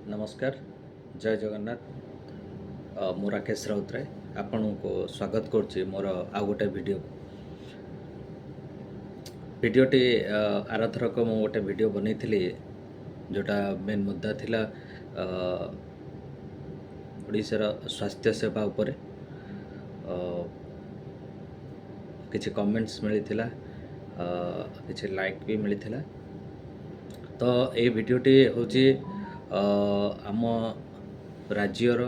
ନମସ୍କାର, ଜୟ ଜଗନ୍ନାଥ। ମୁଁ ରାକେଶ ରାଉତରାୟ ଆପଣଙ୍କୁ ସ୍ୱାଗତ କରୁଛି ମୋର ଆଉ ଗୋଟେ ଭିଡ଼ିଓକୁ। ଭିଡ଼ିଓଟି ଆରଥରକ ମୁଁ ଗୋଟେ ଭିଡ଼ିଓ ବନେଇଥିଲି, ଯେଉଁଟା ମେନ୍ ମୁଦ୍ଦା ଥିଲା ଓଡ଼ିଶାର ସ୍ୱାସ୍ଥ୍ୟ ସେବା ଉପରେ। କିଛି କମେଣ୍ଟସ୍ ମିଳିଥିଲା, କିଛି ଲାଇକ୍ ବି ମିଳିଥିଲା। ତ ଏଇ ଭିଡ଼ିଓଟି ହେଉଛି ଆମ ରାଜ୍ୟର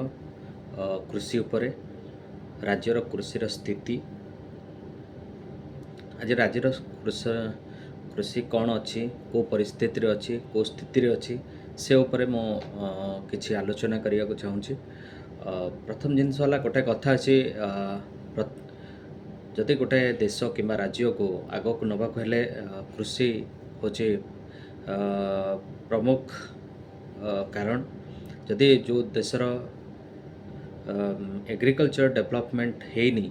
କୃଷି ଉପରେ, ରାଜ୍ୟର କୃଷିର ସ୍ଥିତି। ଆଜି ରାଜ୍ୟର କୃଷି କ'ଣ ଅଛି, କେଉଁ ପରିସ୍ଥିତିରେ ଅଛି, କେଉଁ ସ୍ଥିତିରେ ଅଛି, ସେ ଉପରେ ମୁଁ କିଛି ଆଲୋଚନା କରିବାକୁ ଚାହୁଁଛି। ପ୍ରଥମ ଜିନିଷ ହେଲା, ଗୋଟେ କଥା ଅଛି, ଯଦି ଗୋଟେ ଦେଶ କିମ୍ବା ରାଜ୍ୟକୁ ଆଗକୁ ନେବାକୁ ହେଲେ କୃଷି ହେଉଛି ପ୍ରମୁଖ କାରଣ। ଯଦି ଯେଉଁ ଦେଶର ଏଗ୍ରିକଲଚର ଡେଭଲପମେଣ୍ଟ ହେଇନି,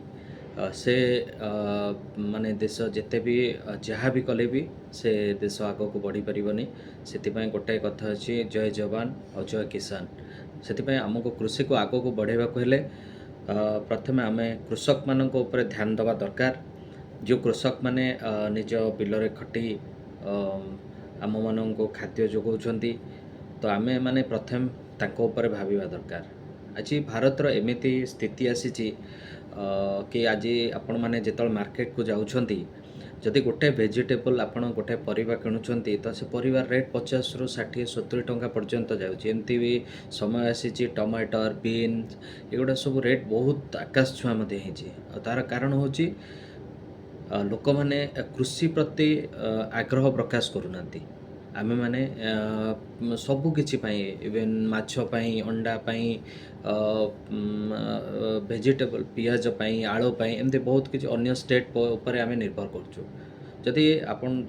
ସେ ମାନେ ଦେଶ ଯେତେ ବି ଯାହା ବି କଲେ ବି ସେ ଦେଶ ଆଗକୁ ବଢ଼ିପାରିବନି। ସେଥିପାଇଁ ଗୋଟାଏ କଥା ଅଛି, ଜୟ ଯବାନ ଆଉ ଜୟ କିଷାନ। ସେଥିପାଇଁ ଆମକୁ କୃଷିକୁ ଆଗକୁ ବଢ଼ାଇବାକୁ ହେଲେ ପ୍ରଥମେ ଆମେ କୃଷକମାନଙ୍କ ଉପରେ ଧ୍ୟାନ ଦେବା ଦରକାର। ଯେଉଁ କୃଷକମାନେ ନିଜ ବିଲରେ ଖଟି ଆମମାନଙ୍କୁ ଖାଦ୍ୟ ଯୋଗାଉଛନ୍ତି, ତ ଆମେ ମାନେ ପ୍ରଥମେ ତାଙ୍କ ଉପରେ ଭାବିବା ଦରକାର। ଆଜି ଭାରତର ଏମିତି ସ୍ଥିତି ଆସିଛି କି ଆଜି ଆପଣମାନେ ଯେତେବେଳେ ମାର୍କେଟକୁ ଯାଉଛନ୍ତି, ଯଦି ଗୋଟେ ଭେଜିଟେବଲ୍, ଆପଣ ଗୋଟେ ପରିବା କିଣୁଛନ୍ତି, ତ ସେ ପରିବାର ରେଟ୍ 50ରୁ 60 70 ଟଙ୍କା ପର୍ଯ୍ୟନ୍ତ ଯାଉଛି। ଏମିତି ବି ସମୟ ଆସିଛି, ଟମାଟର, ବିନ୍ସ ଏଗୁଡ଼ା ସବୁ ରେଟ୍ ବହୁତ ଆକାଶ ଛୁଆଁ ମଧ୍ୟ ହେଇଛି। ଆଉ ତା'ର କାରଣ ହେଉଛି ଲୋକମାନେ କୃଷି ପ୍ରତି ଆଗ୍ରହ ପ୍ରକାଶ କରୁନାହାନ୍ତି। ଆମେମାନେ ସବୁ କିଛି ପାଇଁ, ଇଭେନ୍ ମାଛ ପାଇଁ, ଅଣ୍ଡା ପାଇଁ, ଭେଜିଟେବଲ୍, ପିଆଜ ପାଇଁ, ଆଳୁ ପାଇଁ, ଏମିତି ବହୁତ କିଛି ଅନ୍ୟ ଷ୍ଟେଟ୍ ଉପରେ ଆମେ ନିର୍ଭର କରୁଛୁ।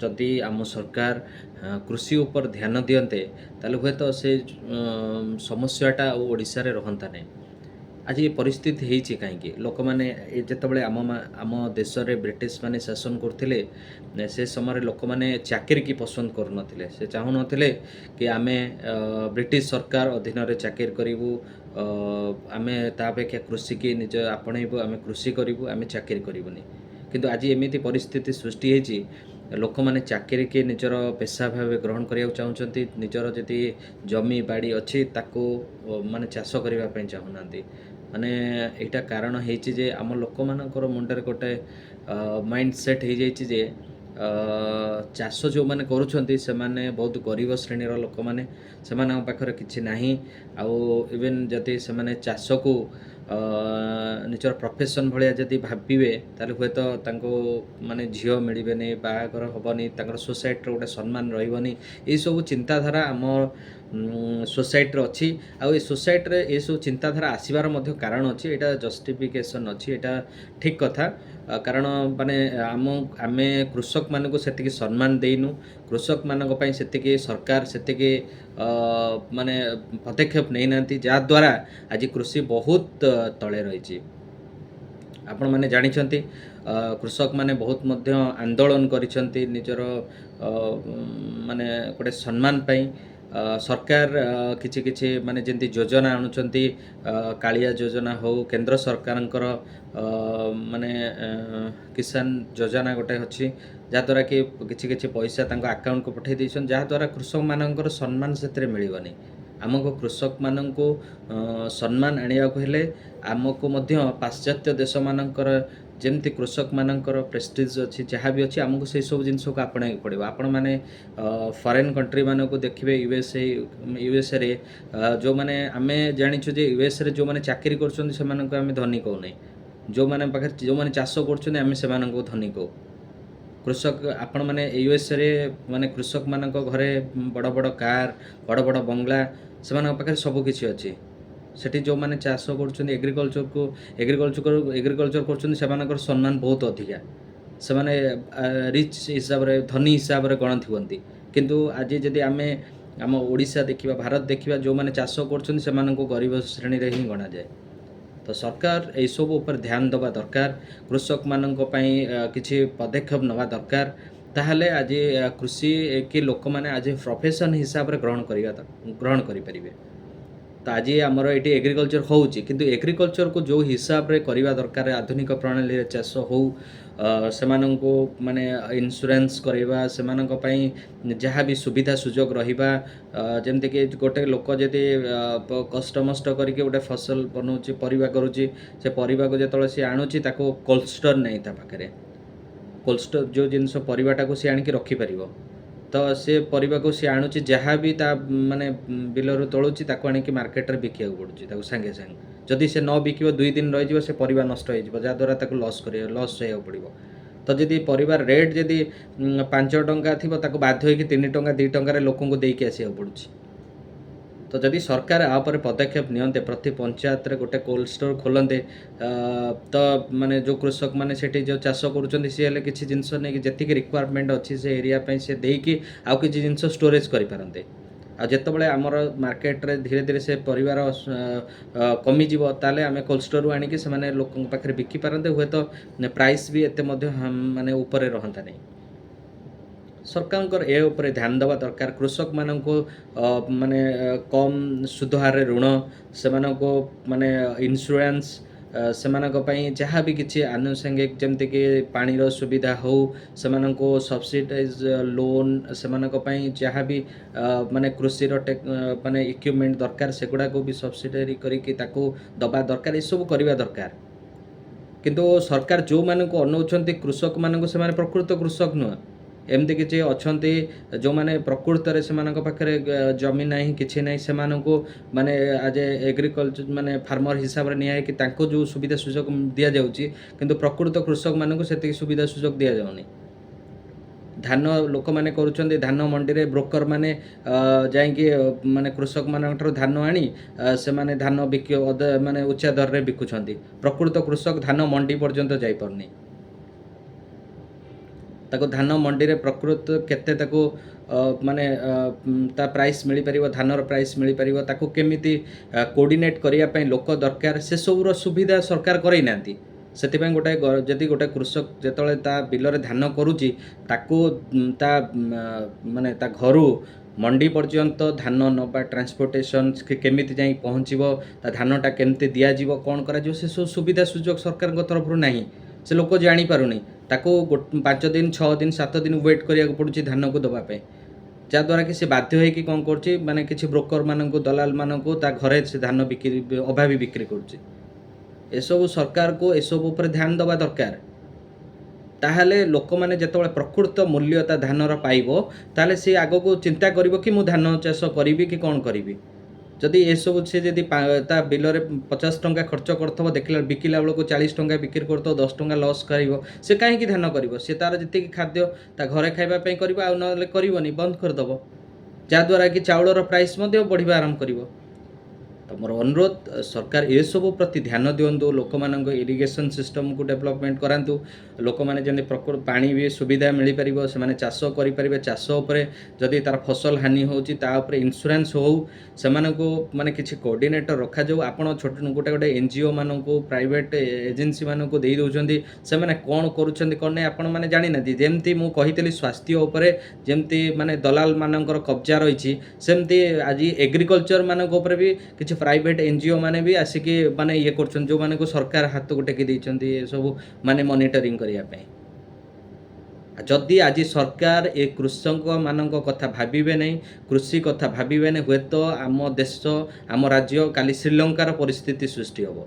ଯଦି ଆମ ସରକାର କୃଷି ଉପରେ ଧ୍ୟାନ ଦିଅନ୍ତେ, ତାହେଲେ ହୁଏତ ସେ ସମସ୍ୟାଟା ଆଉ ଓଡ଼ିଶାରେ ରହନ୍ତା ନାହିଁ। ଆଜି ଏ ପରିସ୍ଥିତି ହେଇଛି କାହିଁକି? ଲୋକମାନେ ଏ ଯେତେବେଳେ ଆମ ଦେଶରେ ବ୍ରିଟିଶ ମାନେ ଶାସନ କରୁଥିଲେ, ସେ ସମୟରେ ଲୋକମାନେ ଚାକିରିକି ପସନ୍ଦ କରୁନଥିଲେ। ସେ ଚାହୁଁନଥିଲେ କି ଆମେ ବ୍ରିଟିଶ ସରକାର ଅଧୀନରେ ଚାକିରି କରିବୁ, ଆମେ ତା ଅପେକ୍ଷା କୃଷିକି ନିଜ ଆପଣେଇବୁ, ଆମେ କୃଷି କରିବୁ, ଆମେ ଚାକିରି କରିବୁନି। କିନ୍ତୁ ଆଜି ଏମିତି ପରିସ୍ଥିତି ସୃଷ୍ଟି ହେଇଛି, ଲୋକମାନେ ଚାକିରିକି ନିଜର ପେସା ଭାବେ ଗ୍ରହଣ କରିବାକୁ ଚାହୁଁଛନ୍ତି। ନିଜର ଯଦି ଜମି ବାଡ଼ି ଅଛି, ତାକୁ ମାନେ ଚାଷ କରିବା ପାଇଁ ଚାହୁଁନାହାନ୍ତି। ମାନେ ଏଇଟା କାରଣ ହେଇଛି ଯେ ଆମ ଲୋକମାନଙ୍କର ମୁଣ୍ଡରେ ଗୋଟେ ମାଇଣ୍ଡ ସେଟ୍ ହେଇଯାଇଛି ଯେ ଚାଷ ଯେଉଁମାନେ କରୁଛନ୍ତି, ସେମାନେ ବହୁତ ଗରିବ ଶ୍ରେଣୀର ଲୋକମାନେ, ସେମାନଙ୍କ ପାଖରେ କିଛି ନାହିଁ। ଆଉ ଇଭେନ୍ ଯଦି ସେମାନେ ଚାଷକୁ ନିଜର ପ୍ରଫେସନ୍ ଭଳିଆ ଯଦି ଭାବିବେ, ତାହେଲେ ହୁଏତ ତାଙ୍କୁ ମାନେ ଝିଅ ମିଳିବେନି, ବାହାଘର ହେବନି, ତାଙ୍କର ସୋସାଇଟିର ଗୋଟେ ସମ୍ମାନ ରହିବନି। ଏଇସବୁ ଚିନ୍ତାଧାରା ଆମ ସୋସାଇଟିରେ ଅଛି। ଆଉ ଏ ସୋସାଇଟିରେ ଏସବୁ ଚିନ୍ତାଧାରା ଆସିବାର ମଧ୍ୟ କାରଣ ଅଛି। ଏଇଟା ଜଷ୍ଟିଫିକେସନ୍ ଅଛି, ଏଇଟା ଠିକ୍ କଥା। କାରଣ ମାନେ ଆମେ କୃଷକମାନଙ୍କୁ ସେତିକି ସମ୍ମାନ ଦେଇନୁ। କୃଷକମାନଙ୍କ ପାଇଁ ସେତିକି ସରକାର ସେତିକି ମାନେ ପଦକ୍ଷେପ ନେଇନାହାନ୍ତି, ଯାହାଦ୍ୱାରା ଆଜି କୃଷି ବହୁତ ତଳେ ରହିଛି। ଆପଣମାନେ ଜାଣିଛନ୍ତି, କୃଷକମାନେ ବହୁତ ମଧ୍ୟ ଆନ୍ଦୋଳନ କରିଛନ୍ତି ନିଜର ମାନେ ଗୋଟେ ସମ୍ମାନ ପାଇଁ। ସରକାର କିଛି କିଛି ମାନେ ଯେମିତି ଯୋଜନା ଆଣୁଛନ୍ତି, କାଳିଆ ଯୋଜନା ହଉ, କେନ୍ଦ୍ର ସରକାରଙ୍କର ମାନେ କିଷାନ ଯୋଜନା ଗୋଟେ ଅଛି, ଯାହାଦ୍ୱାରା କି କିଛି କିଛି ପଇସା ତାଙ୍କ ଆକାଉଣ୍ଟକୁ ପଠାଇ ଦେଇଛନ୍ତି, ଯାହାଦ୍ୱାରା କୃଷକମାନଙ୍କର ସମ୍ମାନ ସେଥିରେ ମିଳିବନି। ଆମକୁ କୃଷକମାନଙ୍କୁ ସମ୍ମାନ ଆଣିବାକୁ ହେଲେ ଆମକୁ ମଧ୍ୟ ପାଶ୍ଚାତ୍ୟ ଦେଶମାନଙ୍କର ଯେମିତି କୃଷକମାନଙ୍କର ପ୍ରେଷ୍ଟିଜ୍ ଅଛି, ଯାହା ବି ଅଛି, ଆମକୁ ସେଇ ସବୁ ଜିନିଷକୁ ଆପଣେଇବାକୁ ପଡ଼ିବ। ଆପଣମାନେ ଫରେନ୍ କଣ୍ଟ୍ରିମାନଙ୍କୁ ଦେଖିବେ, ୟୁଏସ୍ଏ, ୟୁଏସ୍ଏରେ ଯେଉଁମାନେ, ଆମେ ଜାଣିଛୁ ଯେ ୟୁଏସ୍ଏରେ ଯେଉଁମାନେ ଚାକିରି କରୁଛନ୍ତି, ସେମାନଙ୍କୁ ଆମେ ଧନୀ କହୁନାହିଁ। ଯେଉଁମାନେ ପାଖରେ, ଯେଉଁମାନେ ଚାଷ କରୁଛନ୍ତି, ଆମେ ସେମାନଙ୍କୁ ଧନୀ କହୁ। କୃଷକ, ଆପଣମାନେ ୟୁଏସ୍ଏରେ ମାନେ କୃଷକମାନଙ୍କ ଘରେ ବଡ଼ ବଡ଼ କାର୍, ବଡ଼ ବଡ଼ ବଙ୍ଗଳା, ସେମାନଙ୍କ ପାଖରେ ସବୁ କିଛି ଅଛି। ସେଠି ଯେଉଁମାନେ ଚାଷ କରୁଛନ୍ତି, ଏଗ୍ରିକଲଚରକୁ ଏଗ୍ରିକଲଚର ଏଗ୍ରିକଲଚର କରୁଛନ୍ତି, ସେମାନଙ୍କର ସମ୍ମାନ ବହୁତ ଅଧିକା। ସେମାନେ ରିଚ୍ ହିସାବରେ, ଧନୀ ହିସାବରେ ଗଣତି ହୁଅନ୍ତି। କିନ୍ତୁ ଆଜି ଯଦି ଆମେ ଆମ ଓଡ଼ିଶା ଦେଖିବା, ଭାରତ ଦେଖିବା, ଯେଉଁମାନେ ଚାଷ କରୁଛନ୍ତି, ସେମାନଙ୍କୁ ଗରିବ ଶ୍ରେଣୀରେ ହିଁ ଗଣାଯାଏ। ତ ସରକାର ଏଇସବୁ ଉପରେ ଧ୍ୟାନ ଦେବା ଦରକାର, କୃଷକମାନଙ୍କ ପାଇଁ କିଛି ପଦକ୍ଷେପ ନେବା ଦରକାର। ତାହେଲେ ଆଜି କୃଷି କି ଲୋକମାନେ ଆଜି ପ୍ରଫେସନ୍ ହିସାବରେ ଗ୍ରହଣ କରିପାରିବେ। ତ ଆଜି ଆମର ଏଇଠି ଏଗ୍ରିକଲଚର ହେଉଛି, କିନ୍ତୁ ଏଗ୍ରିକଲଚରକୁ ଯେଉଁ ହିସାବରେ କରିବା ଦରକାର, ଆଧୁନିକ ପ୍ରଣାଳୀରେ ଚାଷ ହଉ, ସେମାନଙ୍କୁ ମାନେ ଇନ୍ସୁରାନ୍ସ କରିବା, ସେମାନଙ୍କ ପାଇଁ ଯାହା ବି ସୁବିଧା ସୁଯୋଗ ରହିବା, ଯେମିତିକି ଗୋଟେ ଲୋକ ଯଦି କଷ୍ଟମଷ୍ଟ କରିକି ଗୋଟେ ଫସଲ ବନଉଛି, ପରିବା କରୁଛି, ସେ ପରିବାକୁ ଯେତେବେଳେ ସେ ଆଣୁଛି, ତାକୁ କୋଲ୍ଡ ଷ୍ଟୋର୍ ନାହିଁ ତା ପାଖରେ। କୋଲ୍ଡ ଷ୍ଟୋର୍ ଯେଉଁ ଜିନିଷ ପରିବାଟାକୁ ସେ ଆଣିକି ରଖିପାରିବ। ତ ସେ ପରିବାକୁ ସେ ଆଣୁଛି, ଯାହା ବି ତା ମାନେ ବିଲରୁ ତୋଳୁଛି, ତାକୁ ଆଣିକି ମାର୍କେଟରେ ବିକିବାକୁ ପଡ଼ୁଛି ତାକୁ ସାଙ୍ଗେ ସାଙ୍ଗେ। ଯଦି ସେ ନ ବିକିବ, 2 ଦିନ ରହିଯିବ, ସେ ପରିବା ନଷ୍ଟ ହେଇଯିବ, ଯାହାଦ୍ୱାରା ତାକୁ ଲସ୍ ସହିବାକୁ ପଡ଼ିବ। ତ ଯଦି ପରିବାର ରେଟ୍ ଯଦି 5 ଟଙ୍କା ଥିବ, ତାକୁ ବାଧ୍ୟ ହେଇକି 3 ଟଙ୍କା, 2 ଟଙ୍କାରେ ଲୋକଙ୍କୁ ଦେଇକି ଆସିବାକୁ ପଡ଼ୁଛି। ତ ଯଦି ସରକାର ଆ ଉପରେ ପଦକ୍ଷେପ ନିଅନ୍ତେ, ପ୍ରତି ପଞ୍ଚାୟତରେ ଗୋଟେ କୋଲ୍ଡ ଷ୍ଟୋର୍ ଖୋଲନ୍ତେ, ତ ମାନେ ଯେଉଁ କୃଷକମାନେ ସେଠି ଯେଉଁ ଚାଷ କରୁଛନ୍ତି, ସିଏ ହେଲେ କିଛି ଜିନିଷ ନେଇକି ଯେତିକି ରିକ୍ୱାରମେଣ୍ଟ ଅଛି ସେ ଏରିଆ ପାଇଁ ସେ ଦେଇକି ଆଉ କିଛି ଜିନିଷ ଷ୍ଟୋରେଜ୍ କରିପାରନ୍ତେ। ଆଉ ଯେତେବେଳେ ଆମର ମାର୍କେଟରେ ଧୀରେ ଧୀରେ ସେ ପରିବାର କମିଯିବ, ତାହେଲେ ଆମେ କୋଲ୍ଡ ଷ୍ଟୋରରୁ ଆଣିକି ସେମାନେ ଲୋକଙ୍କ ପାଖରେ ବିକି ପାରନ୍ତେ। ହୁଏତ ପ୍ରାଇସ୍ ବି ଏତେ ମଧ୍ୟ ମାନେ ଉପରେ ରହନ୍ତା ନାହିଁ। ସରକାରଙ୍କର ଏ ଉପରେ ଧ୍ୟାନ ଦେବା ଦରକାର। କୃଷକମାନଙ୍କୁ ମାନେ କମ୍ ସୁଧ ହାରରେ ଋଣ, ସେମାନଙ୍କୁ ମାନେ ଇନ୍ସୁରାନ୍ସ, ସେମାନଙ୍କ ପାଇଁ ଯାହା ବି କିଛି ଆନୁଷଙ୍ଗିକ, ଯେମିତିକି ପାଣିର ସୁବିଧା ହଉ, ସେମାନଙ୍କୁ ସବସିଡାଇଜ୍ ଲୋନ୍, ସେମାନଙ୍କ ପାଇଁ ଯାହା ବି ମାନେ କୃଷିର ମାନେ ଇକ୍ୱିପମେଣ୍ଟ ଦରକାର, ସେଗୁଡ଼ାକୁ ବି ସବସିଡାରୀ କରିକି ତାକୁ ଦେବା ଦରକାର। ଏସବୁ କରିବା ଦରକାର। କିନ୍ତୁ ସରକାର ଯେଉଁମାନଙ୍କୁ ଅନଉଛନ୍ତି କୃଷକମାନଙ୍କୁ, ସେମାନେ ପ୍ରକୃତ କୃଷକ ନୁହଁ। ଏମିତି କିଛି ଅଛନ୍ତି ଯେଉଁମାନେ ପ୍ରକୃତରେ ସେମାନଙ୍କ ପାଖରେ ଜମି ନାହିଁ, କିଛି ନାହିଁ। ସେମାନଙ୍କୁ ମାନେ ଆଜ୍ ଏ ଏଗ୍ରିକଲଚର ମାନେ ଫାର୍ମର ହିସାବରେ ନିଆ ହେଇକି ତାଙ୍କୁ ଯେଉଁ ସୁବିଧା ସୁଯୋଗ ଦିଆଯାଉଛି, କିନ୍ତୁ ପ୍ରକୃତ କୃଷକମାନଙ୍କୁ ସେତିକି ସୁବିଧା ସୁଯୋଗ ଦିଆଯାଉନି। ଧାନ ଲୋକମାନେ କରୁଛନ୍ତି, ଧାନ ମଣ୍ଡିରେ ବ୍ରୋକର ମାନେ ଯାଇକି ମାନେ କୃଷକମାନଙ୍କ ଠାରୁ ଧାନ ଆଣି ସେମାନେ ଧାନ ବିକି ମାନେ ଉଚ୍ଚା ଦରରେ ବିକୁଛନ୍ତି। ପ୍ରକୃତ କୃଷକ ଧାନ ମଣ୍ଡି ପର୍ଯ୍ୟନ୍ତ ଯାଇପାରୁନି। ତାକୁ ଧାନ ମଣ୍ଡିରେ ପ୍ରକୃତ କେତେ ତାକୁ ମାନେ ତା ପ୍ରାଇସ୍ ମିଳିପାରିବ, ଧାନର ପ୍ରାଇସ୍ ମିଳିପାରିବ, ତାକୁ କେମିତି କୋଅର୍ଡିନେଟ୍ କରିବା ପାଇଁ ଲୋକ ଦରକାର, ସେସବୁର ସୁବିଧା ସରକାର କରେଇ ନାହାନ୍ତି। ସେଥିପାଇଁ ଗୋଟେ ଯଦି ଗୋଟେ କୃଷକ ଯେତେବେଳେ ତା ବିଲରେ ଧାନ କରୁଛି, ତାକୁ ତା ମାନେ ତା ଘରୁ ମଣ୍ଡି ପର୍ଯ୍ୟନ୍ତ ଧାନ ନେବା, ଟ୍ରାନ୍ସପୋର୍ଟେସନ୍ କେମିତି ଯାଇ ପହଞ୍ଚିବ, ତା ଧାନଟା କେମିତି ଦିଆଯିବ, କ'ଣ କରାଯିବ, ସେସବୁ ସୁବିଧା ସୁଯୋଗ ସରକାରଙ୍କ ତରଫରୁ ନାହିଁ। ସେ ଲୋକ ଜାଣିପାରୁନି। ତାକୁ 5 ଦିନ, 6 ଦିନ, 7 ଦିନ ୱେଟ୍ କରିବାକୁ ପଡ଼ୁଛି ଧାନକୁ ଦେବା ପାଇଁ, ଯାହାଦ୍ୱାରା କି ସେ ବାଧ୍ୟ ହେଇକି କ'ଣ କରୁଛି, ମାନେ କିଛି ବ୍ରୋକରମାନଙ୍କୁ, ଦଲାଲମାନଙ୍କୁ ତା ଘରେ ସେ ଧାନ ବିକ୍ରି ଅଭାବୀ ବିକ୍ରି କରୁଛି। ଏସବୁ ସରକାରକୁ ଏସବୁ ଉପରେ ଧ୍ୟାନ ଦେବା ଦରକାର। ତାହେଲେ ଲୋକମାନେ ଯେତେବେଳେ ପ୍ରକୃତ ମୂଲ୍ୟ ତା ଧାନର ପାଇବ, ତାହେଲେ ସେ ଆଗକୁ ଚିନ୍ତା କରିବ କି ମୁଁ ଧାନ ଚାଷ କରିବି କି କ'ଣ କରିବି। ଯଦି ଏସବୁ ସେ ଯଦି ତା ବିଲରେ 50 ଟଙ୍କା ଖର୍ଚ୍ଚ କରିଥିବ, ଦେଖିଲା ବିକିଲା ବେଳକୁ 40 ଟଙ୍କା ବିକ୍ରି କରୁଥିବ, 10 ଟଙ୍କା ଲସ୍ ଖାଇବ, ସେ କାହିଁକି ଧାନ କରିବ? ସେ ତାର ଯେତିକି ଖାଦ୍ୟ ତା ଘରେ ଖାଇବା ପାଇଁ କରିବ, ଆଉ ନହେଲେ କରିବନି, ବନ୍ଦ କରିଦେବ। ଯାହାଦ୍ୱାରା କି ଚାଉଳର ପ୍ରାଇସ୍ ମଧ୍ୟ ବଢ଼ିବା ଆରମ୍ଭ କରିବ। ତ ମୋର ଅନୁରୋଧ, ସରକାର ଏସବୁ ପ୍ରତି ଧ୍ୟାନ ଦିଅନ୍ତୁ। ଲୋକମାନଙ୍କ ଇରିଗେସନ୍ ସିଷ୍ଟମକୁ ଡେଭଲପମେଣ୍ଟ କରାନ୍ତୁ। ଲୋକମାନେ ଯେମିତି ପାଣି ବି ସୁବିଧା ମିଳିପାରିବ, ସେମାନେ ଚାଷ କରିପାରିବେ। ଚାଷ ଉପରେ ଯଦି ତାର ଫସଲ ହାନି ହେଉଛି, ତା ଉପରେ ଇନ୍ସୁରାନ୍ସ ହଉ। ସେମାନଙ୍କୁ ମାନେ କିଛି କୋଅର୍ଡିନେଟର ରଖାଯାଉ। ଆପଣ ଛୋଟ ଗୋଟେ ଗୋଟେ ଏନଜିଓ ମାନଙ୍କୁ, ପ୍ରାଇଭେଟ ଏଜେନ୍ସି ମାନଙ୍କୁ ଦେଇ ଦେଉଛନ୍ତି। ସେମାନେ କ'ଣ କରୁଛନ୍ତି, କ'ଣ ନାହିଁ, ଆପଣମାନେ ଜାଣିନାହାନ୍ତି। ଯେମିତି ମୁଁ କହିଥିଲି, ସ୍ୱାସ୍ଥ୍ୟ ଉପରେ ଯେମିତି ମାନେ ଦଲାଲ ମାନଙ୍କର କବ୍ଜା ରହିଛି, ସେମିତି ଆଜି ଏଗ୍ରିକଲଚର ମାନଙ୍କ ଉପରେ ବି କିଛି ପ୍ରାଇଭେଟ ଏନଜିଓ ମାନେ ବି ଆସିକି ମାନେ ଇଏ କରୁଛନ୍ତି, ଯେଉଁମାନଙ୍କୁ ସରକାର ହାତକୁ ଟେକି ଦେଇଛନ୍ତି ଏସବୁ ମାନେ ମନିଟରିଂ କରିବା ପାଇଁ। ଆଉ ଯଦି ଆଜି ସରକାର ଏ କୃଷକମାନଙ୍କ କଥା ଭାବିବେ ନାହିଁ, କୃଷି କଥା ଭାବିବେ ନାହିଁ, ହୁଏତ ଆମ ଦେଶ, ଆମ ରାଜ୍ୟ କାଲି ଶ୍ରୀଲଙ୍କାର ପରିସ୍ଥିତି ସୃଷ୍ଟି ହେବ,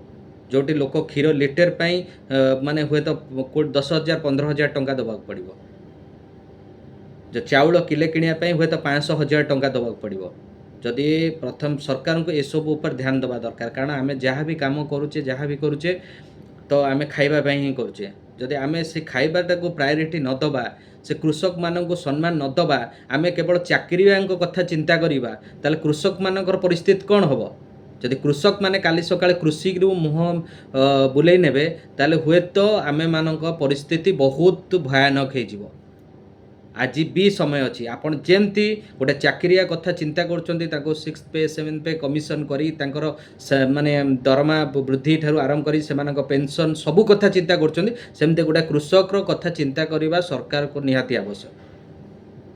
ଯେଉଁଠି ଲୋକ କ୍ଷୀର ଲିଟର ପାଇଁ ମାନେ ହୁଏତ 10,000, 15,000 ଟଙ୍କା ଦେବାକୁ ପଡ଼ିବ, ଯେ ଚାଉଳ କିଲେ କିଣିବା ପାଇଁ ହୁଏତ 500, 1000 ଟଙ୍କା ଦେବାକୁ ପଡ଼ିବ। ଯଦି ପ୍ରଥମ ସରକାରଙ୍କୁ ଏସବୁ ଉପରେ ଧ୍ୟାନ ଦେବା ଦରକାର। କାରଣ ଆମେ ଯାହା ବି କାମ କରୁଛେ, ଯାହା ବି କରୁଛେ, ତ ଆମେ ଖାଇବା ପାଇଁ ହିଁ କରୁଛେ। ଯଦି ଆମେ ସେ ଖାଇବାଟାକୁ ପ୍ରାୟୋରିଟି ନ ଦେବା, ସେ କୃଷକମାନଙ୍କୁ ସମ୍ମାନ ନ ଦେବା, ଆମେ କେବଳ ଚାକିରିଆଙ୍କ କଥା ଚିନ୍ତା କରିବା, ତାହେଲେ କୃଷକମାନଙ୍କର ପରିସ୍ଥିତି କ'ଣ ହେବ? ଯଦି କୃଷକମାନେ କାଲି ସକାଳେ କୃଷିରୁ ମୁହଁ ବୁଲେଇ ନେବେ, ତାହେଲେ ହୁଏତ ଆମେମାନଙ୍କ ପରିସ୍ଥିତି ବହୁତ ଭୟାନକ ହେଇଯିବ। ଆଜି ବି ସମୟ ଅଛି। ଆପଣ ଯେମିତି ଗୋଟେ ଚାକିରିଆ କଥା ଚିନ୍ତା କରୁଛନ୍ତି, ତାଙ୍କୁ six pay, seven pay commission କରି ତାଙ୍କର ମାନେ ଦରମା ବୃଦ୍ଧି ଠାରୁ ଆରମ୍ଭ କରି ସେମାନଙ୍କ ପେନସନ୍ ସବୁ କଥା ଚିନ୍ତା କରୁଛନ୍ତି, ସେମିତି ଗୋଟେ କୃଷକର କଥା ଚିନ୍ତା କରିବା ସରକାରକୁ ନିହାତି ଆବଶ୍ୟକ।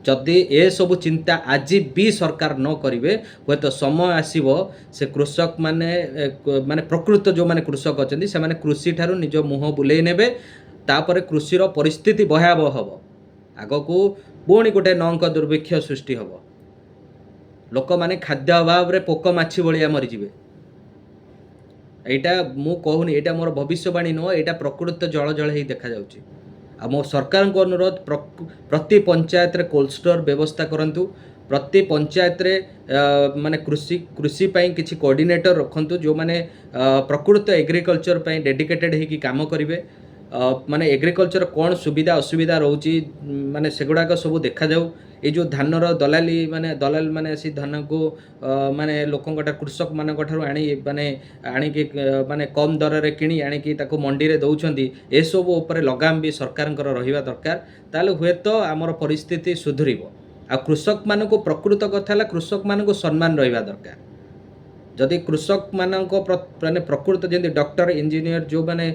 ଯଦି ଏସବୁ ଚିନ୍ତା ଆଜି ବି ସରକାର ନ କରିବେ, ହୁଏତ ସମୟ ଆସିବ ସେ କୃଷକମାନେ ମାନେ ପ୍ରକୃତ ଯେଉଁମାନେ କୃଷକ ଅଛନ୍ତି, ସେମାନେ କୃଷି ଠାରୁ ନିଜ ମୁହଁ ବୁଲେଇ ନେବେ। ତାପରେ କୃଷିର ପରିସ୍ଥିତି ଭୟାବହ ହେବ। ଆଗକୁ ପୁଣି ଗୋଟେ ନଅଙ୍କ ଦୁର୍ଭିକ୍ଷ ସୃଷ୍ଟି ହେବ। ଲୋକମାନେ ଖାଦ୍ୟ ଅଭାବରେ ପୋକ ମାଛି ଭଳିଆ ମରିଯିବେ। ଏଇଟା ମୁଁ କହୁନି, ଏଇଟା ମୋର ଭବିଷ୍ୟବାଣୀ ନୁହଁ, ଏଇଟା ପ୍ରକୃତ ଜଳ ଜଳ ହେଇ ଦେଖାଯାଉଛି। ଆଉ ମୋ ସରକାରଙ୍କୁ ଅନୁରୋଧ, ପ୍ରତି ପଞ୍ଚାୟତରେ କୋଲ୍ଡ ଷ୍ଟୋର ବ୍ୟବସ୍ଥା କରନ୍ତୁ। ପ୍ରତି ପଞ୍ଚାୟତରେ ମାନେ କୃଷି ପାଇଁ କିଛି କୋଅର୍ଡିନେଟର ରଖନ୍ତୁ, ଯେଉଁମାନେ ପ୍ରକୃତ ଏଗ୍ରିକଲଚର ପାଇଁ ଡେଡିକେଟେଡ୍ ହେଇକି କାମ କରିବେ। ମାନେ ଏଗ୍ରିକଲଚର କ'ଣ ସୁବିଧା ଅସୁବିଧା ରହୁଛି, ମାନେ ସେଗୁଡ଼ାକ ସବୁ ଦେଖାଯାଉ। ଏଇ ଯେଉଁ ଧାନର ଦଲାଲି ମାନେ, ଦଲାଲ ମାନେ ଆସି ଧାନକୁ ମାନେ ଲୋକଙ୍କ ଠାରୁ, କୃଷକମାନଙ୍କ ଠାରୁ ଆଣି, ମାନେ ଆଣିକି ମାନେ କମ୍ ଦରରେ କିଣି ଆଣିକି ତାକୁ ମଣ୍ଡିରେ ଦେଉଛନ୍ତି, ଏସବୁ ଉପରେ ଲଗାମ ବି ସରକାରଙ୍କର ରହିବା ଦରକାର। ତାହେଲେ ହୁଏତ ଆମର ପରିସ୍ଥିତି ସୁଧୁରିବ। ଆଉ କୃଷକମାନଙ୍କୁ, ପ୍ରକୃତ କଥା ହେଲା କୃଷକମାନଙ୍କୁ ସମ୍ମାନ ରହିବା ଦରକାର। ଯଦି କୃଷକମାନଙ୍କ ମାନେ ପ୍ରକୃତ ଯେମିତି ଡକ୍ଟର, ଇଞ୍ଜିନିୟର, ଯେଉଁମାନେ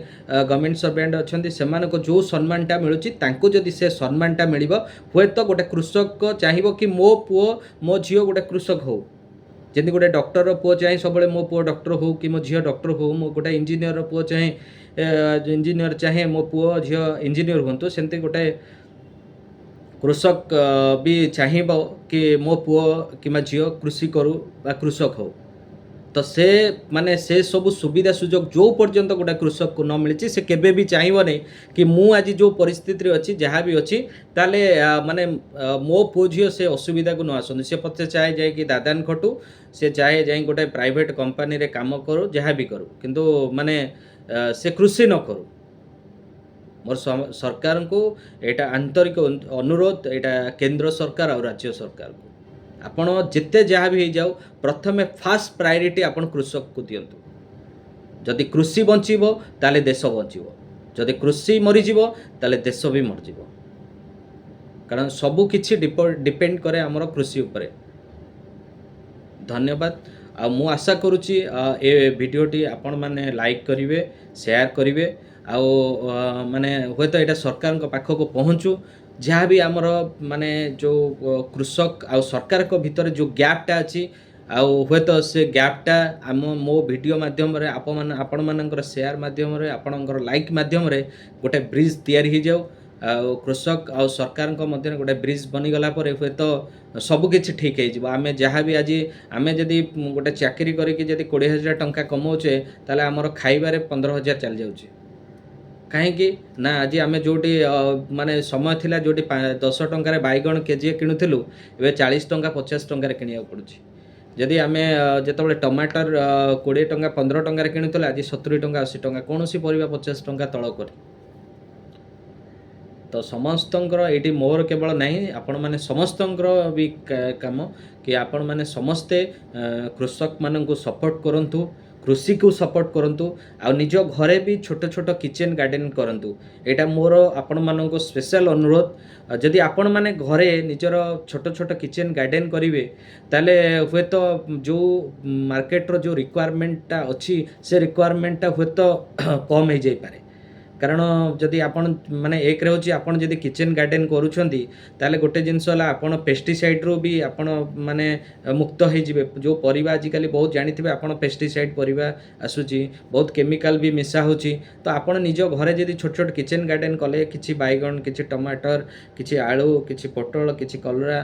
ଗଭର୍ଣ୍ଣମେଣ୍ଟ ସର୍ଭେଣ୍ଟ ଅଛନ୍ତି, ସେମାନଙ୍କୁ ଯେଉଁ ସମ୍ମାନଟା ମିଳୁଛି, ତାଙ୍କୁ ଯଦି ସେ ସମ୍ମାନଟା ମିଳିବ, ହୁଏତ ଗୋଟେ କୃଷକ ଚାହିଁବ କି ମୋ ପୁଅ, ମୋ ଝିଅ ଗୋଟେ କୃଷକ ହଉ। ଯେମିତି ଗୋଟେ ଡକ୍ଟରର ପୁଅ ଚାହେଁ ସବୁବେଳେ ମୋ ପୁଅ ଡକ୍ଟର ହଉ କି ମୋ ଝିଅ ଡକ୍ଟର ହଉ, ମୋ ଗୋଟେ ଇଞ୍ଜିନିୟରର ପୁଅ ଚାହେଁ, ଇଞ୍ଜିନିୟର ଚାହେଁ ମୋ ପୁଅ ଝିଅ ଇଞ୍ଜିନିୟର ହୁଅନ୍ତୁ, ସେମିତି ଗୋଟେ କୃଷକ ବି ଚାହିଁବ କି ମୋ ପୁଅ କିମ୍ବା ଝିଅ କୃଷି କରୁ ବା କୃଷକ ହଉ। ତ ସେ ମାନେ ସେ ସବୁ ସୁବିଧା ସୁଯୋଗ ଯେଉଁ ପର୍ଯ୍ୟନ୍ତ ଗୋଟେ କୃଷକକୁ ନ ମିଳିଛି, ସେ କେବେ ବି ଚାହିଁବନି କି ମୁଁ ଆଜି ଯେଉଁ ପରିସ୍ଥିତିରେ ଅଛି, ଯାହା ବି ଅଛି, ତାହେଲେ ମାନେ ମୋ ପୁଅ ଝିଅ ସେ ଅସୁବିଧାକୁ ନ ଆସନ୍ତୁ। ସେ ପଛେ ଚାହେଁ ଯାଇକି ଦାଦାନ ଖଟୁ, ସେ ଚାହେଁ ଯାଇ ଗୋଟେ ପ୍ରାଇଭେଟ୍ କମ୍ପାନୀରେ କାମ କରୁ, ଯାହା ବି କରୁ, କିନ୍ତୁ ମାନେ ସେ କୃଷି ନ କରୁ। ମୋର ସରକାରଙ୍କୁ ଏଇଟା ଆନ୍ତରିକ ଅନୁରୋଧ, ଏଇଟା କେନ୍ଦ୍ର ସରକାର ଆଉ ରାଜ୍ୟ ସରକାରକୁ। ଆପଣ ଯେତେ ଯାହା ବି ହେଇଯାଉ, ପ୍ରଥମେ ଫାଷ୍ଟ ପ୍ରାୟୋରିଟି ଆପଣ କୃଷକକୁ ଦିଅନ୍ତୁ। ଯଦି କୃଷି ବଞ୍ଚିବ, ତାହେଲେ ଦେଶ ବଞ୍ଚିବ। ଯଦି କୃଷି ମରିଯିବ, ତାହେଲେ ଦେଶ ବି ମରିଯିବ। କାରଣ ସବୁ କିଛି ଡିପେଣ୍ଡ କରେ ଆମର କୃଷି ଉପରେ। ଧନ୍ୟବାଦ। ଆଉ ମୁଁ ଆଶା କରୁଛି ଏ ଭିଡ଼ିଓଟି ଆପଣମାନେ ଲାଇକ୍ କରିବେ, ସେୟାର କରିବେ ଆଉ ମାନେ ହୁଏତ ଏଇଟା ସରକାରଙ୍କ ପାଖକୁ ପହଞ୍ଚୁ। ଯାହା ବି ଆମର ମାନେ ଯେଉଁ କୃଷକ ଆଉ ସରକାରଙ୍କ ଭିତରେ ଯେଉଁ ଗ୍ୟାପ୍ଟା ଅଛି, ଆଉ ହୁଏତ ସେ ଗ୍ୟାପ୍ଟା ଆମ ମୋ ଭିଡ଼ିଓ ମାଧ୍ୟମରେ, ଆପଣମାନଙ୍କର ସେୟାର ମାଧ୍ୟମରେ, ଆପଣଙ୍କର ଲାଇକ୍ ମାଧ୍ୟମରେ ଗୋଟେ ବ୍ରିଜ୍ ତିଆରି ହେଇଯାଉ। ଆଉ କୃଷକ ଆଉ ସରକାରଙ୍କ ମଧ୍ୟରେ ଗୋଟେ ବ୍ରିଜ୍ ବନିଗଲା ପରେ ହୁଏତ ସବୁ କିଛି ଠିକ୍ ହେଇଯିବ। ଆମେ ଯାହା ବି ଆଜି ଆମେ ଯଦି ଗୋଟେ ଚାକିରି କରିକି ଯଦି 20,000 ଟଙ୍କା କମାଉଛେ, ତାହେଲେ ଆମର ଖାଇବାରେ 15,000 ଚାଲିଯାଉଛି। କାହିଁକି ନା ଆଜି ଆମେ ଯେଉଁଠି ମାନେ ସମୟ ଥିଲା ଯେଉଁଠି 10 ଟଙ୍କାରେ ବାଇଗଣ କେଜିଏ କିଣୁଥିଲୁ, ଏବେ 40 ଟଙ୍କା, 50 ଟଙ୍କାରେ କିଣିବାକୁ ପଡ଼ୁଛି। ଯଦି ଆମେ ଯେତେବେଳେ ଟମାଟର 20 ଟଙ୍କା, 15 ଟଙ୍କାରେ କିଣୁଥିଲେ, ଆଜି 70 ଟଙ୍କା, 80 ଟଙ୍କା। କୌଣସି ପରିବା 50 ଟଙ୍କା ତଳ କରି। ତ ସମସ୍ତଙ୍କର ଏଇଠି ମୋର କେବଳ ନାହିଁ, ଆପଣମାନେ ସମସ୍ତଙ୍କର ବି କାମ କି ଆପଣମାନେ ସମସ୍ତେ କୃଷକମାନଙ୍କୁ ସପୋର୍ଟ କରନ୍ତୁ, କୃଷିକୁ ସପୋର୍ଟ କରନ୍ତୁ ଆଉ ନିଜ ଘରେ ବି ଛୋଟ ଛୋଟ କିଚେନ୍ ଗାର୍ଡ଼େନ୍ କରନ୍ତୁ। ଏଇଟା ମୋର ଆପଣମାନଙ୍କୁ ସ୍ପେଶାଲ ଅନୁରୋଧ। ଆଉ ଯଦି ଆପଣମାନେ ଘରେ ନିଜର ଛୋଟ ଛୋଟ କିଚେନ୍ ଗାର୍ଡ଼େନ୍ କରିବେ, ତାହେଲେ ହୁଏତ ଯେଉଁ ମାର୍କେଟର ଯେଉଁ ରିକ୍ୱାରମେଣ୍ଟଟା ଅଛି, ସେ ରିକ୍ୱାରମେଣ୍ଟଟା ହୁଏତ କମ୍ ହେଇଯାଇପାରେ। କାରଣ ଯଦି ଆପଣ ମାନେ ଏକରେ ହେଉଛି ଆପଣ ଯଦି କିଚେନ୍ ଗାର୍ଡ଼େନ୍ କରୁଛନ୍ତି, ତାହେଲେ ଗୋଟେ ଜିନିଷ ହେଲା ଆପଣ ପେଷ୍ଟିସାଇଡ଼୍ରୁ ବି ଆପଣ ମାନେ ମୁକ୍ତ ହେଇଯିବେ। ଯେଉଁ ପରିବା ଆଜିକାଲି ବହୁତ ଜାଣିଥିବେ ଆପଣ, ପେଷ୍ଟିସାଇଡ଼୍ ପରିବା ଆସୁଛି, ବହୁତ କେମିକାଲ ବି ମିଶା ହେଉଛି। ତ ଆପଣ ନିଜ ଘରେ ଯଦି ଛୋଟ ଛୋଟ କିଚେନ୍ ଗାର୍ଡ଼େନ୍ କଲେ, କିଛି ବାଇଗଣ, କିଛି ଟମାଟର, କିଛି ଆଳୁ, କିଛି ପୋଟଳ, କିଛି କଲରା,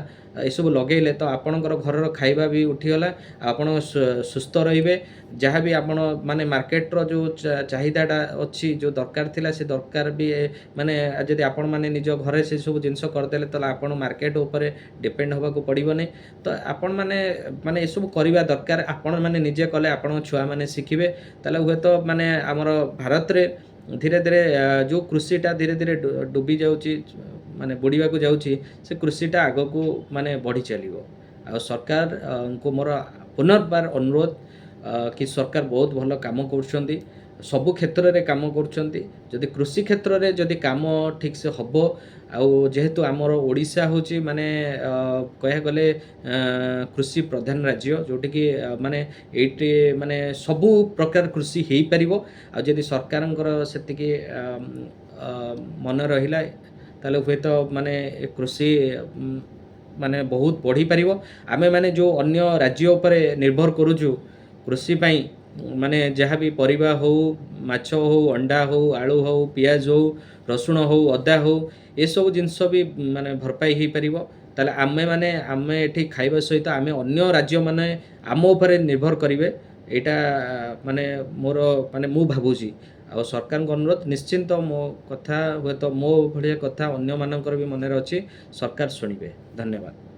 ଏସବୁ ଲଗେଇଲେ, ତ ଆପଣଙ୍କର ଘରର ଖାଇବା ବି ଉଠିଗଲା, ଆପଣ ସୁସ୍ଥ ରହିବେ। ଯାହା ବି ଆପଣ ମାନେ ମାର୍କେଟର ଯେଉଁ ଚାହିଦାଟା ଅଛି, ଯେଉଁ ଦରକାର ଥିଲା, ସେ ଦରକାର ବି ମାନେ ଯଦି ଆପଣମାନେ ନିଜ ଘରେ ସେସବୁ ଜିନିଷ କରିଦେଲେ, ତାହେଲେ ଆପଣ ମାର୍କେଟ ଉପରେ ଡିପେଣ୍ଡ ହେବାକୁ ପଡ଼ିବନି। ତ ଆପଣମାନେ ମାନେ ଏସବୁ କରିବା ଦରକାର। ଆପଣମାନେ ନିଜେ କଲେ ଆପଣଙ୍କ ଛୁଆମାନେ ଶିଖିବେ। ତାହେଲେ ହୁଏତ ମାନେ ଆମର ଭାରତରେ ଧୀରେ ଧୀରେ ଯେଉଁ କୃଷିଟା ଧୀରେ ଧୀରେ ଡୁବି ଯାଉଛି, ମାନେ ବୁଡ଼ିବାକୁ ଯାଉଛି, ସେ କୃଷିଟା ଆଗକୁ ମାନେ ବଢ଼ି ଚାଲିବ। ଆଉ ସରକାରଙ୍କୁ ମୋର ପୁନର୍ବାର ଅନୁରୋଧ କି ସରକାର ବହୁତ ଭଲ କାମ କରୁଛନ୍ତି, ସବୁ କ୍ଷେତ୍ରରେ କାମ କରୁଛନ୍ତି। ଯଦି କୃଷି କ୍ଷେତ୍ରରେ ଯଦି କାମ ଠିକ୍ସେ ହେବ, ଆଉ ଯେହେତୁ ଆମର ଓଡ଼ିଶା ହେଉଛି ମାନେ କହିବାକୁ ଗଲେ କୃଷି ପ୍ରଧାନ ରାଜ୍ୟ, ଯେଉଁଠିକି ମାନେ ଏଇଠି ମାନେ ସବୁ ପ୍ରକାର କୃଷି ହେଇପାରିବ। ଆଉ ଯଦି ସରକାରଙ୍କର ସେତିକି ମନ ରହିଲା, ତାହେଲେ ହୁଏତ ମାନେ ଏ କୃଷି ମାନେ ବହୁତ ବଢ଼ିପାରିବ। ଆମେମାନେ ଯେଉଁ ଅନ୍ୟ ରାଜ୍ୟ ଉପରେ ନିର୍ଭର କରୁଛୁ କୃଷି ପାଇଁ, ମାନେ ଯାହା ବି ପରିବା ହଉ, ମାଛ ହଉ, ଅଣ୍ଡା ହଉ, ଆଳୁ ହଉ, ପିଆଜ ହଉ, ରସୁଣ ହଉ, ଅଦା ହଉ, ଏସବୁ ଜିନିଷ ବି ମାନେ ଭରପାଇ ହେଇପାରିବ। ତାହେଲେ ଆମେମାନେ ଆମେ ଏଠି ଖାଇବା ସହିତ ଆମେ ଅନ୍ୟ ରାଜ୍ୟମାନେ ଆମ ଉପରେ ନିର୍ଭର କରିବେ। ଏଇଟା ମାନେ ମୋର ମାନେ ମୁଁ ଭାବୁଛି। ଆଉ ସରକାରଙ୍କ ଅନୁରୋଧ, ନିଶ୍ଚିନ୍ତ ମୋ କଥା ହୁଏତ ମୋ ଭଳିଆ କଥା ଅନ୍ୟମାନଙ୍କର ବି ମନରେ ଅଛି, ସରକାର ଶୁଣିବେ। ଧନ୍ୟବାଦ।